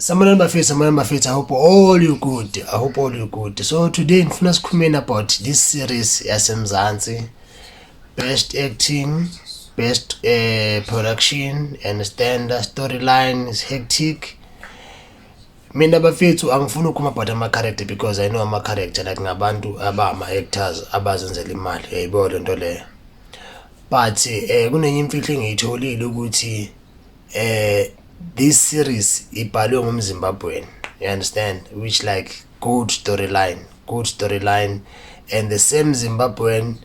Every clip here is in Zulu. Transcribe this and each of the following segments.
Sanibonani bafethu, sanibonani bafethu. I hope all you good. I hope all you good. So today ngifuna sikhulumeni about this series yaseMzansi. Best acting, best production, and standard storyline is hectic. Mina bafethu, angifuni ukukhuluma about ama-character because I know ama-character, like ngabantu abama-actors abazenzela imali, uyayibona lento leyo. But kunenye imfihlo engiyitholile ukuthi this series ibhalwe ngumZimbabwean, you understand, which like good storyline, good storyline, and the same Zimbabwean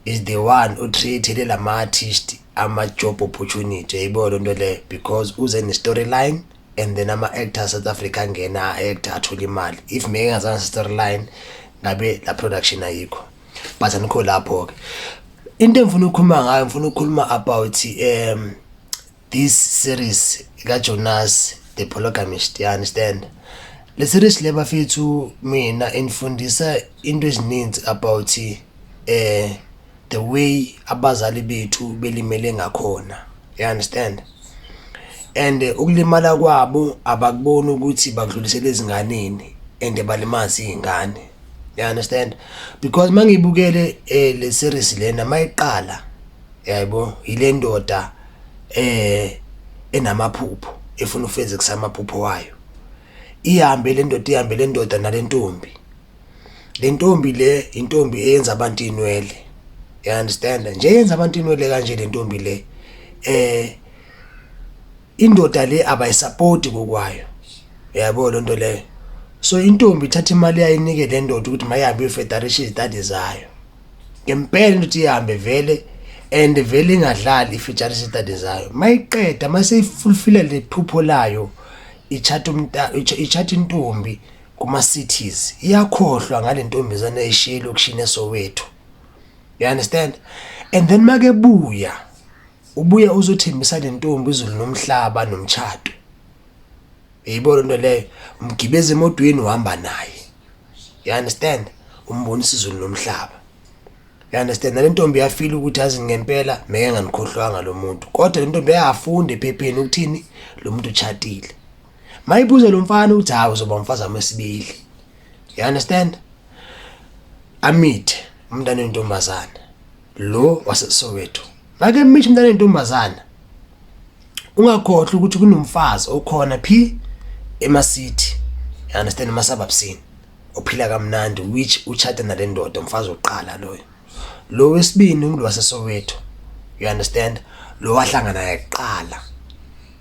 is the one who created lama artist ama job opportunity, uyayibona lento leyo, because uze ne storyline and then ama actors South Africa angena actor athola imali. If meke ngazange storyline, ngabe la production ayikho. But anikho lapho ke. Into engifuna ukukhuluma ngayo, ngifuna ukukhuluma about this series kaJonas the Polygamist, you understand. Le series le bafethu, mina infundisa into ezininzi about the way abazali bethu belimele ngakhona, you understand, and ukulimala kwabo abakuboni ukuthi bakudlulisela ezinganeni and balimaza izingane, you understand, because mangibukele le series lena, mayiqala yabo, ile ndoda enamaphupho efuna ufezekisa amaphupho wayo. Ihambe le ndoda, ihambe le ndoda nalentombi. Le ntombi le intombi eyenza abantu inwele, you understand, nje yenza abantu inwele kanje le ntombi le. Indoda le abayisupport kokwayo, yabo lento leyo. So intombi ithatha imali yayo inike le ndoda ukuthi mayihambe iyofurtherisha izistudies zayo. Ngempela indoda ihambe vele and vele ingadlali, ifeaturisha izistudies zayo. Mayiqeda, maseyifulfilla le phupho layo, ichata umnta, ichata intombi kuma cities, iyakhohlwa ngale ntombazana eyishiye elokishini eSoweto, you understand. And then make buya, ubuya uzothembisa le ntombi izulu nomhlaba nomtshato, uyibona into leyo. Umgibeza emotweni, uhamba naye, you understand, umbonisa izulu nomhlaba, you understand. Nale ntombi yafila ukuthi azi ngempela meke nganikhohlwanga lo muntu, kodwa le ntombi yafunda ephepheni ukuthini, lo muntu uchatile. Mayibuza lo mfana ukuthi, "Hayi, uzoba umfazi wami wesibili," you understand. Amithe umntana wentombazana lo waseSoweto. Make mithi umntana wentombazana, ungakhohlwa ukuthi kunomfazi okhona phi ema-city, you understand, ema-suburbsini, ophila kamnandi, which uchata nale ndoda, umfazi wokuqala loyo. Lo wesibini ngulo waseSoweto, you understand, lo wahlangana naye kuqala,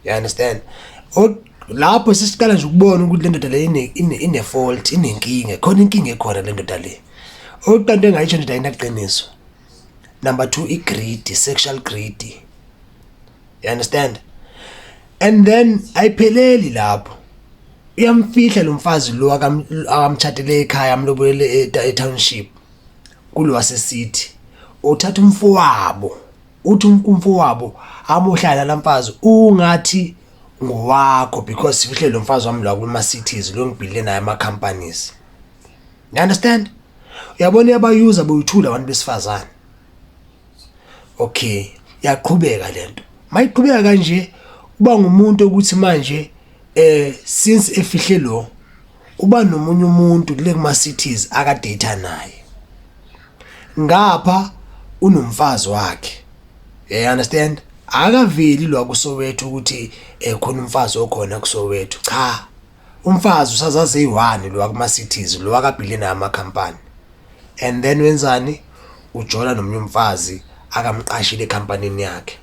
you understand. Lapho sesiqala nje ukubona ukuthi le ndoda le ine fault, inenkinga khona, inkinga ekhona le ndoda le. Okokuqala, into engayisho, ndoda ayinaqiniso. Number 2, i-greedy, sexual greedy, you understand. And then ayipheleli lapho, uyamfihla lo mfazi lo akamtshatele ekhaya, amlobolele e-township kulo wase-city. Uthatha umfowabo, uthi umfowabo amohlala lamfazi ungathi ngowakho because sifihle lo mfazi wami la kuma cities lo ngibhile naye ama companies, you understand. Uyabona, uyabayuza boyithula abantu besifazane. Okay, yaqhubeka lento. Mayiqhubeka kanje, uba ngumuntu ukuthi manje since efihle lo, uba nomunye umuntu kule kuma cities akadate naye, ngapha unomfazi wakhe, you understand. Akaveli lo kuSoweto ukuthi khona umfazi okhona kuSoweto. Cha, umfazi usazazi eyi-one, lo kuma cities, lo akabhile naye ama company. And then wenzani? Ujola nomunye umfazi akamqashile ecompanyini yakhe.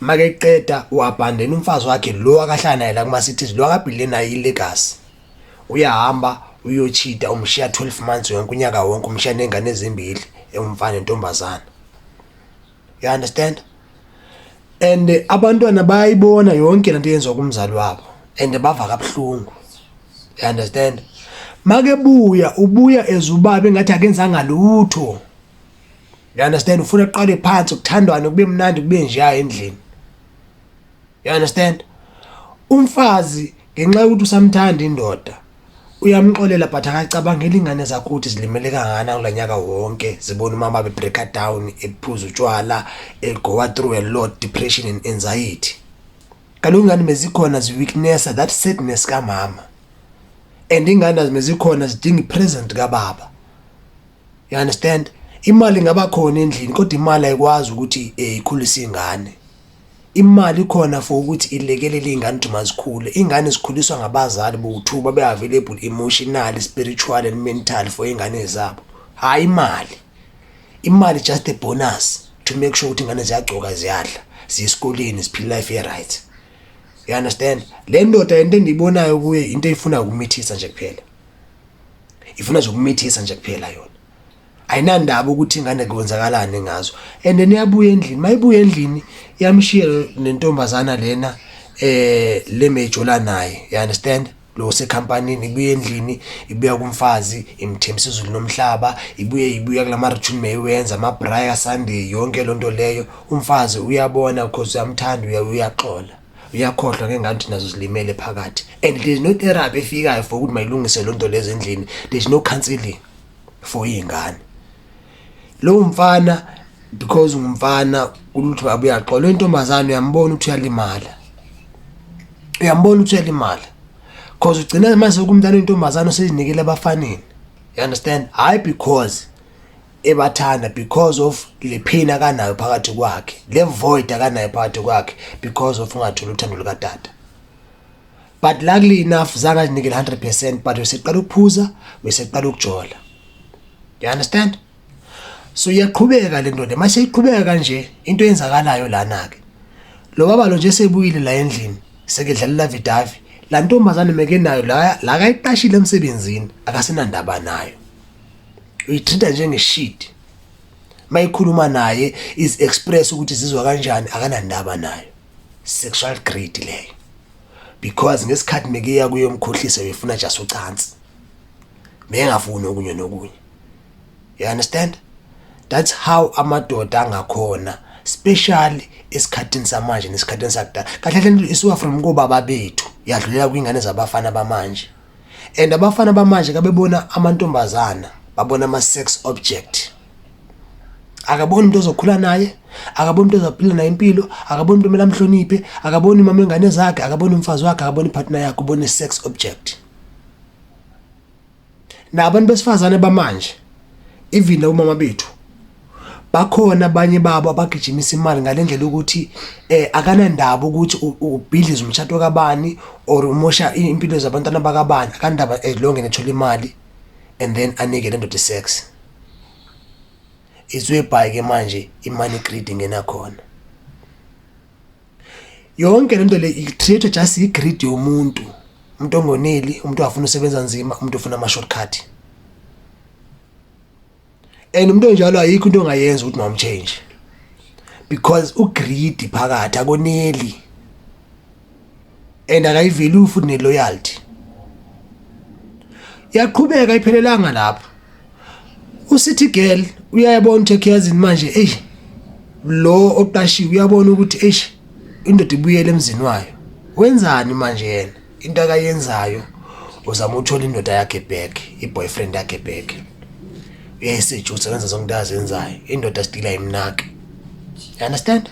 Make qeda, uabandon umfazi wakhe lo akahlala naye la kuma cities, lo akabhile naye ilegacy. Uyahamba uyochita, umshiya 12 months yonke, unyaka wonke, umshiya nengane ezimbili, umfana nentombazana, you understand. And abantwana bayayibona yonke lento yenziwa kumzali wabo and bava kabuhlungu, you understand. Make buya, ubuya ezubaba engathi akenzanga lutho, you understand. Ufuna aqale phansi ukuthandwana, kube mnandi, kube nje endlini, you understand. Umfazi, ngenxa yokuthi usamthanda indoda, uyamxolela, but akacabangeli ingane zakho ukuthi zilimele kangakanani kulanyaka wonke, zibona umama be break down, ephuza utshwala, go through a lot, depression and anxiety. Kaloku ingane bezikhona zi-witnessa that sadness kamama. And ingane azimezikhona zidinga ipresent kababa. You understand? Imali ingaba khona endlini kodwa imali ayikwazi ukuthi ikhulise ingane. Imali ikhona for ukuthi ilekelele iy'ngane ukuthi mazikhule. Iy'ngane zikhuliswa ngabazali bowu-two babe available emotionally, spiritual and mental for iy'ngane zabo, hhayi imali. Imali just a bonus to make sure ukuthi ingane ziyagcoka, ziyadla, ziya esikoleni, ziphila life e-right. You understand? Le ndoda into endiyibonayo kuye into eyifuna ukumithisa nje kuphela. Ifuna nje ukumithisa nje kuphela yona. Ayinandaba ukuthi ingane kwenzakalani ngazo. And then iyabuya endlini, mayibuya endlini iyamshiya nentombazana lena le mejola naye. You understand? Lo osekhampanini ibuye endlini, ibuya kumfazi, imthembisa izulu nomhlaba, ibuye ibuya kulama ritual meyiwenza ama braai Sunday yonke lonto leyo. Umfazi uyabona because uyamthanda, uyaxola. Uyakhohlwa ngengane ukuthi nazo zilimele phakathi. And there is no therapy efikayo for ukuthi mayilungise lonto lezo endlini. There is no counseling for iy'ngane. Lowo mfana because ungumfana ukuthi babe uyaxola, intombazane uyambona ukuthi uyalimala. Uyambona ukuthi uyalimala. Cause ugcina mase kumntana wentombazane usezinikele abafaneni. You understand? Hayi because ebathanda, because of le pain akanayo phakathi kwakhe, le void akanayo phakathi kwakhe because of ungatholi uthando lukatata. But luckily enough zange azinikele 100%, but useqala ukuphuza, useqala ukujola. You understand? So iyaqhubeka le nto le. Mase iqhubeka kanje into eyenzakalayo lana ke. Lo baba lo nje sebuyile la endlini, sekedlalela vidavi. La ntombazane meke nayo la la kayiqashile emsebenzini, akasenandaba nayo. Uyitreat njenge-shit. Mayikhuluma naye is express ukuthi izizwa kanjani, akanandaba nayo. Sexual greed leyo. Because ngesikhathi mekeya kuyomkhohlisa uyefuna just ucansi. Mengafuni okunye nokunye. You understand? That's how amadoda angakhona, especially esikhathini samanje nesikhathini sakudala. Kahle kahle isuka from kobaba bethu yadlulela kwingane zabafana bamanje. And abafana bamanje kabebona amantombazana babona ama sex object. Akaboni umuntu ozokhula naye, akaboni umuntu ozophila naye impilo, akaboni umuntu omele amhloniphe, akaboni mama wengane zakhe, akaboni umfazi wakhe, akaboni ipartner yakhe, ubona i-sex object. Nabantu besifazane bamanje, even omama bethu, bakhona abanye babo abagijimisa imali ngalendlela ukuthi akanandaba ukuthi ubhidliza umshado kabani or umosha impilo zabantwana bakabani, akandaba as long ethola imali and then anike le ndoda sex. It's whereby ke manje i-money greed ingena khona. Yonke lento le i-create just i-greed yomuntu, umuntu ongoneli, umuntu ongafuni usebenza nzima, umuntu ofuna ama shortcut. And umuntu onjalo ayikho into ongayenza ukuthi mawumchange, because ugreedy phakathi, akoneli and akayivalue futhi ne-loyalty. Yaqhubeka iphelelanga lapho. Usithi girl uyayabona ukuthi yazini manje, ey, lo oqashiwe uyabona ukuthi eish, indoda ibuyele emzini wayo. Wenzani manje yena? Into akayenzayo, uzama ukuthola indoda yakhe back, i-boyfriend yakhe back. Uyayiseduce, wenza zonke into azenzayo, indoda still ayimnaki. You understand?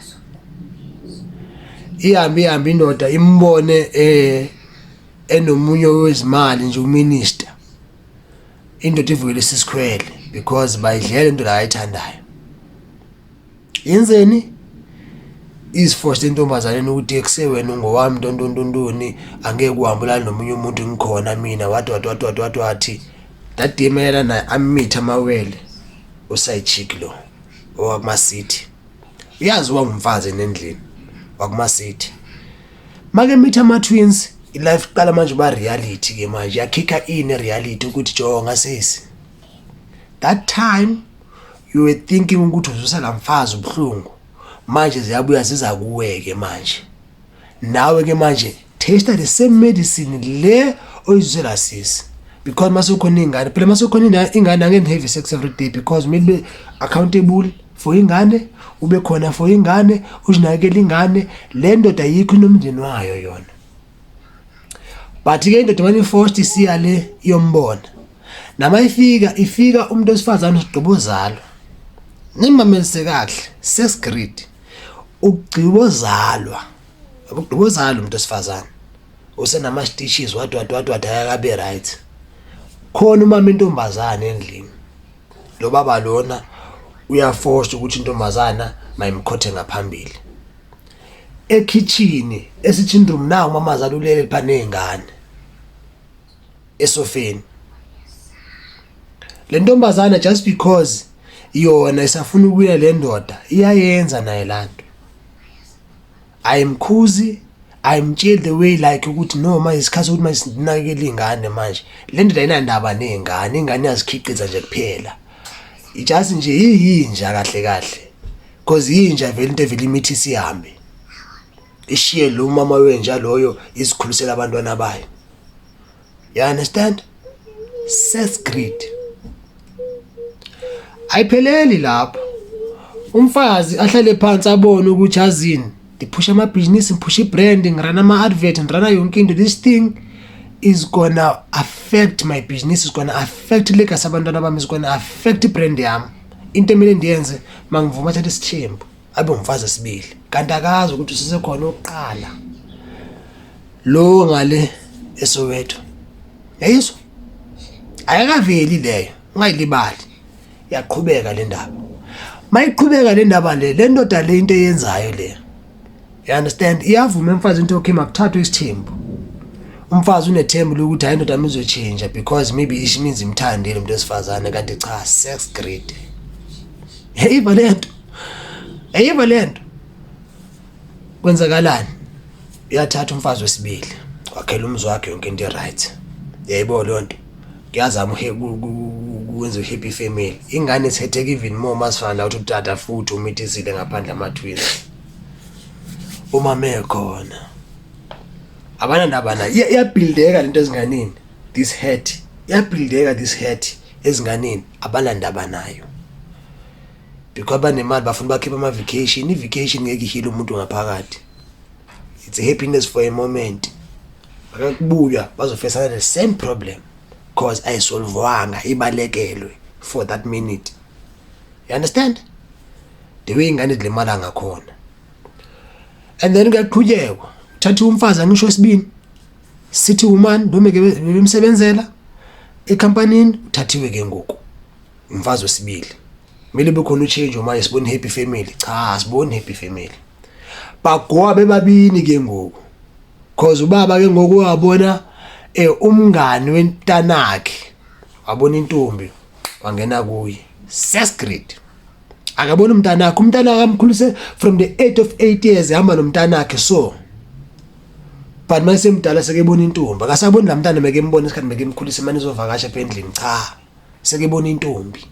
Ihambe ihambe indoda imbone enomunye wezimali nje, uminister. Indoda ivukele sisikhwele because bayidlela into la ayithandayo. Yenzeni? Iziforce intombazaneni ukuthi ekuse wena ungowami, ntontontontoni, angeke uhambe ulale nomunye umuntu ngikhona mina, wathi wathi wathi wathi wathi wathi. That day mayela naye amithe amawele uside chick lo owakuma city. Uyazi wangumfazi endlini wakuma city. Make mithe ama twins, ilife iqala manje ba reality ke manje, yakhikha ini reality ukuthi jonga sisi, that time you were thinking ukuthi uzusa lamfazi ubuhlungu, manje ziyabuya ziza kuwe ke manje. Nawe ke manje taste the same medicine le oyizuzela sisi, because mase ukhona ingane phela, mase ukhona ingane angeke have sex every day, because kumele ube accountable for ingane, ube khona for ingane, uzinakekele ingane. Le ndoda yikho inomndeni wayo yona, but ke indoda manje forced isiya le iyombona. Nama ifika, ifika umuntu wesifazane usigqibozalo. Nimamelise kahle, sex greed, ugcibozalwa, ugqibozalwa umuntu wesifazane usenama stitches, wathi wathi wathi wathi, ayakabe right. Khona umama intombazane endlini, lo baba lona uyaforce ukuthi intombazana mayimkhothe ngaphambili. Ekhitshini, esitting room, nawu umamazala ulele lapha nezingane esofeni. Le ntombazana, just because yona isafuna ukuya le ndoda, iyayenza naye lanto. Ayimkhuzi, ayimtsheli the way like ukuthi no, manje isikhathi sokuthi manje sinakekele ingane. Manje le ndoda ayinandaba ney'ngane, ingane iyazikhiqiza nje kuphela, just nje yiyinja kahle kahle, 'cause yinja vele, into evele imithi isihambe ishiye lo mama wenja loyo, izikhulisela abantwana bayo. You understand? Sex greed ayipheleli lapho. Umfazi ahlale phansi abone ukuthi azini, ngiphusha amabhizinisi, ngiphusha i-brand, ngirana ama-advert, ngirana yonke into. This thing is gonna affect my business, is gonna affect legacy abantwana bami, is gonna affect i-brand yami. Into emele ndiyenze, mangivuma athathe isithembu, abe umfazi esibili, kanti akazi ukuthi usesekhona oqala lo ngale eSoweto. Yayizwa, ayakaveli leyo, ungayilibali. Yaqhubeka le ndaba. Mayiqhubeka le ndaba le, le ndoda le, into eyenzayo le, you understand, iyavuma emfazini into, okay, makuthathwe isithembu. Umfazi unethembu lokuthi hayi, indoda yami izochinja, because maybe it means imthandile umuntu wesifazane, kanti cha, sex greed. Yayiva lento, yayiva lento. Kwenzakalani? Uyathatha umfazi wesibili, wakhela umuzi wakhe, yonke into right. Yayibo leyo nto, kuyazama ukwenza u-happy family. Ingane sihetheka even more masifana ukuthi utata futhi umithisile ngaphandle ama-twins, uma mekhona abanandaba nayo. Iyabuildeka lento ezinganeni, this hurt iyabuildeka, this hurt ezinganeni. Abanandaba nayo because banemali, bafuna bakhipha ama-vacation. I-vacation ngeke ihile umuntu ngaphakathi. It's a happiness for a moment. Bakakubuya bazofesana the same problem, 'cause ayisolvwanga, ibalekelwe for that minute. You understand the way ingane zilimala ngakhona? And then kuyaqhubekwa, thatha umfazi, angisho esibini sithi woman noma ke bemsebenzela ecompanyini, uthathiwe ke ngoku umfazi wesibili. Kumele bekhona uchange manje, sibone happy family. Cha, sibone happy family. Bagowa bebabini ke ngoku, 'cause ubaba ke ngoku wabona umngani wentanakhe, wabona intombi, wangena kuye. Sex greed. Akabona umntanakhe, umntanakhe amkhulise from the age of 8 years, ehamba nomntanakhe. So but mase mdala sekebona intombi, akasaboni la mntana meke mbona isikhathi meke mkhulise, manje izovakasha apha endlini. Cha, sekebona intombi.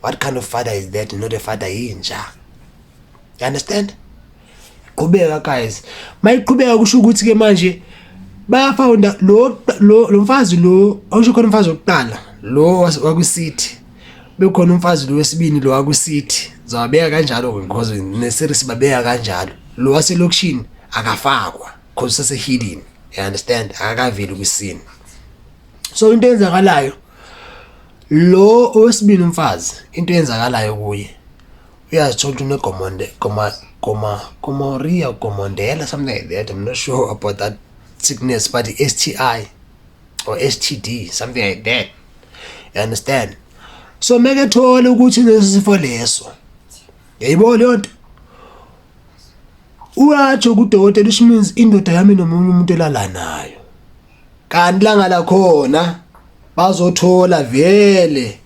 What kind of father is that? Not a father, yinja. You understand? Qhubeka guys, mayiqhubeka kusho ukuthi ke manje bayafounda lo mfazi lo, awusho khona umfazi wokuqala lo wakwi-city, bekhona umfazi lo wesibini lo wakwi-city, zawabeka kanjalo because ne-series babeka kanjalo. Lo waselokishini akafakwa because usase hidden, you understand? Akakaveli kwiscene. So into eyenzakalayo, lo owesibili umfazi, into eyenzakalayo kuye, uyazithola ukuthi unegomonde goma goma gonorrhea, gomondela, something like that. I'm not sure about that sickness, but the STI or STD, something like that, you understand? So meke thole ukuthi lesifo leso, yayibona leyo nto, uyatsho kudokotela, which means indoda yami nomunye umuntu elala nayo, kanti langa lakhona bazothola vele,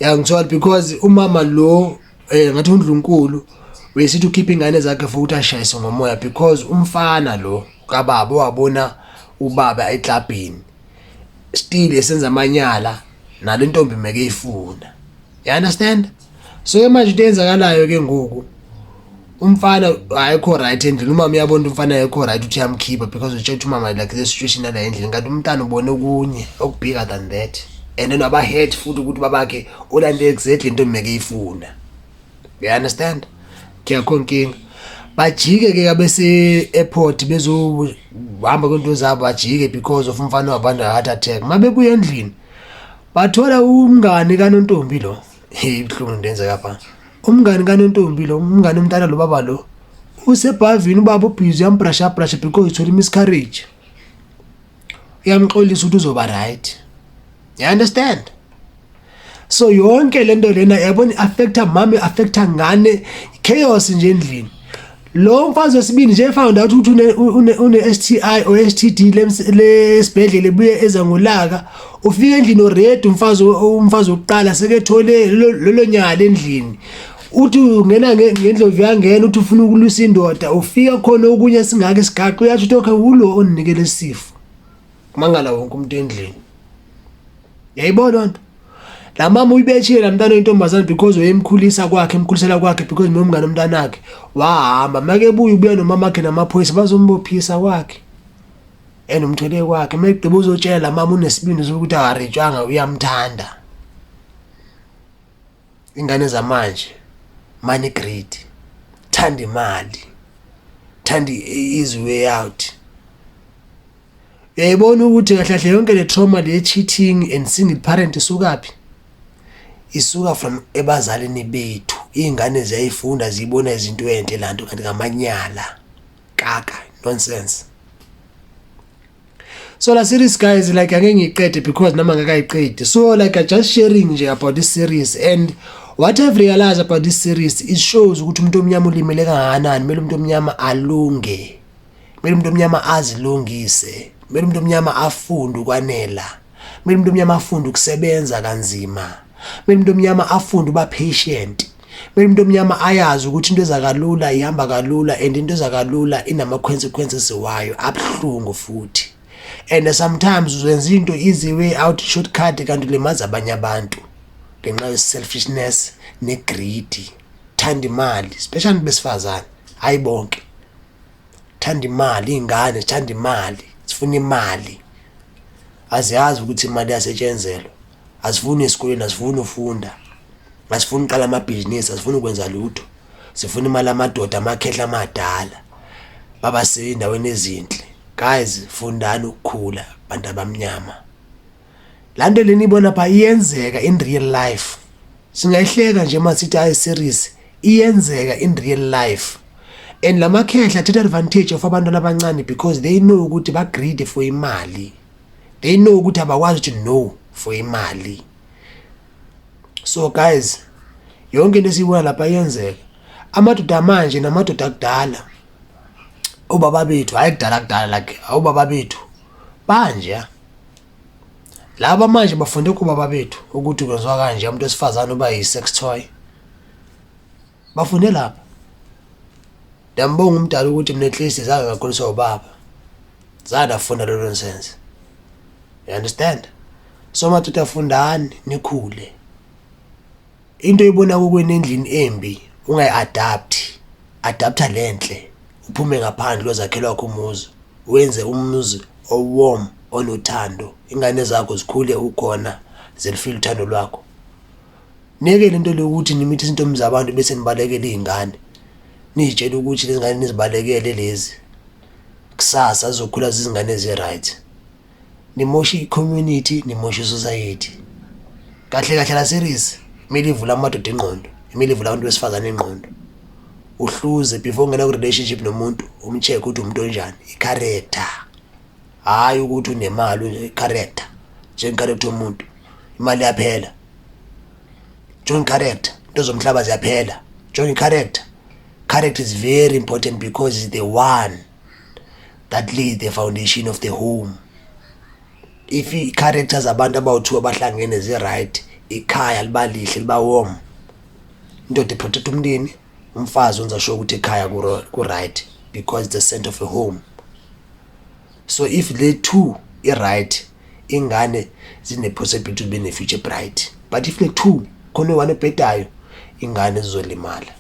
yangithola, because umama lo ngathi uNdlunkulu wesithi ukhipha ingane zakhe for ukuthi ashayise ngomoya, because umfana lo kababa wabona ubaba eklabhini still esenza amanyala nale ntombi meke ifuna. You understand? So ke manje into eyenzakalayo ke ngoku, umfana ayikho right endlini. Umama uyabona ukuthi umfana ayikho right, uthi uyamkhipha because utshela ukuthi umama like the situation yala endlini, kanti umntana ubone okunye okubigger than that, and then waba hurt futhi ukuthi babakhe ulande exactly into meke ifuna. You understand? Kuyakho inkinga. Bajike ke abese airport, bezohamba kwento zabo, bajike because of umfana wabantu heart attack. Mabebuya endlini bathola umngani kaNontombi lo. Hey, ibuhlungu into enzeka pha. Umngani kaNontombi lo, umngani umntana lo baba lo, usebhavini. Ubaba ubhizi uyambrasha brasha because uthola miscarriage. Uyamxolisa ukuthi uzoba right. You understand? So yonke lento lena, yabona, affecta mama, affecta ngane, chaos nje endlini. Lo mfazi wesibili nje found out ukuthi une STI or STD lesibhedlela, ebuye eza ngolaka, ufika endlini already umfazi wokuqala sekethole lolo nyala endlini. Uthi ungena ngendlovu yangena, uthi ufuna ukulwisa indoda, ufika khona okunye singaka isigaqa, uyasho ukuthi okay, ulo onikele isifo. Mangala wonke umuntu endlini. Yayibona nto la mama uyibethile la mntana oyintombazane because wayemkhulisa kwakhe, emkhulisela kwakhe, because nomngane umntanakhe wahamba. Make buya, ubuya nomama wakhe namaphoyisa, bazombophisa kwakhe and umthole kwakhe. Mekugqiba uzotshela la mama unesibindi sokuthi akaretshwanga, uyamthanda. Ingane zamanje, money greed, thanda imali, thanda easy way out. Uyayibona ukuthi kahle kahle yonke le trauma le, cheating and single parent, isukaphi? Isuka from ebazalini bethu. Iy'ngane ziyayifunda, ziyibona izinto enhle lanto, kanti ngamanyala kaka, nonsense. So la series, guys, like, angeke ngiyiqede because noma ngakayiqedi. So like, I just sharing nje about this series, and what I've realized about this series, it shows ukuthi umuntu omnyama ulimele kangakanani. Kumele umuntu omnyama alunge, kumele umuntu omnyama azilungise, kumele umuntu omnyama afunde ukwanela, kumele umuntu omnyama afunde ukusebenza kanzima, kumele umuntu omnyama afunde uba patient, kumele umuntu omnyama ayazi ukuthi into eza kalula ihamba kalula, and into eza kalula inama-consequences wayo abuhlungu futhi. And sometimes uzenza into easy way out, shortcut, kanti ulimaza abanye abantu ngenxa ye-selfishness ne-greed. Thanda imali, especially besifazane, hayi bonke. Thanda imali, iy'ngane thanda imali, sifuna imali. Aziyazi ukuthi imali iyasetshenzelwa. Asifuni esikoleni, asifuni ufunda, asifuni uqala amabhizinisi, asifuni ukwenza lutho, sifuna imali. Amadoda, amakhehla amadala babase endaweni ezinhle. Guys, fundani ukukhula, bantu abamnyama. Laa nto lena ibona pha iyenzeka in real life. Singayihleka nje masithi hayi, series. Iyenzeka in real life, and lamakhehla athatha advantage of abantwana abancane because they know ukuthi ba greedy for imali. They know ukuthi abakwazi ukuthi no for imali. So guys, yonke into esiyibona lapha iyenzeka. Amadoda manje namadoda akudala, obaba bethu, hayi kudala kudala, like obaba bethu banje. Laba manje bafunde kubaba bethu ukuthi kwenziwa kanje, umuntu wesifazane uba yi-sex toy. Bafunde lapha. Ndiyambonga umdala ukuthi mina at least zange ngakhuliswa ubaba, zange ndafunda lo nonsense. You understand? So madoda, fundani nikhule. Into oyibona kokwenu endlini embi, ungayi-adapt, adapta lenhle, uphume ngaphandle, uyozakhela wakho umuzi, wenze umuzi o-warm, onothando. Ingane zakho zikhule ukhona, zilifile uthando lwakho. Niyeke lento lokuthi nimithi izintombi zabantu bese nibalekele iy'ngane, niy'tshela ukuthi lezi ngane nizibalekele lezi kusasa zizokhula zizingane ezi-right. Nimosha i-community, nimosha i-society. Kahle kahle la series kumele ivule amadoda ingqondo, kumele ivule abantu besifazane ingqondo. Uhluze before ungena ku-relationship nomuntu, umcheck ukuthi umuntu onjani, i-character, hhayi ukuthi unemali. I-character, njenge-character yomuntu, imali iyaphela. Jonga i-character, into zomhlaba ziyaphela. Jonga i-character. Character is very important because it's the one that lays the foundation of the home. If i-character zabantu abawu-two abahlangene zi-right, ikhaya liba lihle, liba warm. Indoda iprotect umndeni, umfazi wenza sure ukuthi ekhaya ku-right because it's the center of a home. So if le two i-right, ingane zine-possibility ube ne-future bright, but if le two khona one ebhedayo, ingane zizolimala.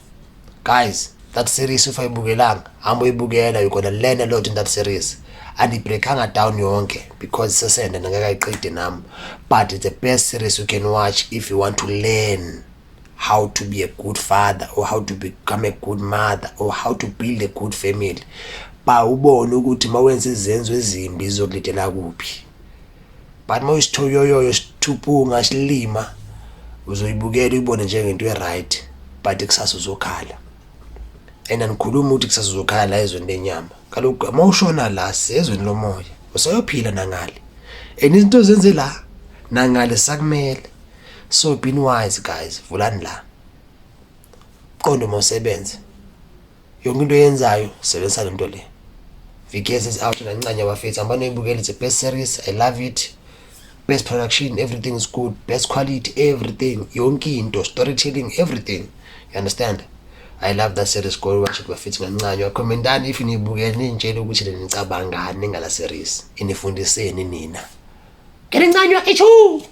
Guys, that series, if ayibukelanga, hamba uyibukela. You're gonna learn a lot in that series. Andiyibreakanga down yonke because sesende ndingekayiqedi nami, but it's the best series you can watch if you want to learn how to be a good father or how to become a good mother or how to build a good family. Ba ubone ukuthi mawenza izenzo ezimbi zizokulethela kuphi, but mawuyisithoyoyoyo, sithupunga, silima, uzoyibukela uyibone njengento e-right, but kusasa uzokhala. And angikhulumi ukuthi kusasa uzokhala la ezweni lenyama. Kaloku uma ushona la, sezweni lomoya, usayophila nangale, and izinto zenze la Nangale sakumele. So be wise guys, vulani la. Qondo mawusebenze. Yonke into oyenzayo sebenzisa lento le. VKS is out nancane bafethu. Hamba noyibukela, it's a best series. I love it. Best production, everything is good, best quality, everything. Yonke into, storytelling, everything. You understand? I love that series. Go watch it bafethu ngancane. Commentani if niyibukele ningitshele ukuthi nicabangani ngala series. Inifundiseni nina. Ngelincanywa ichu.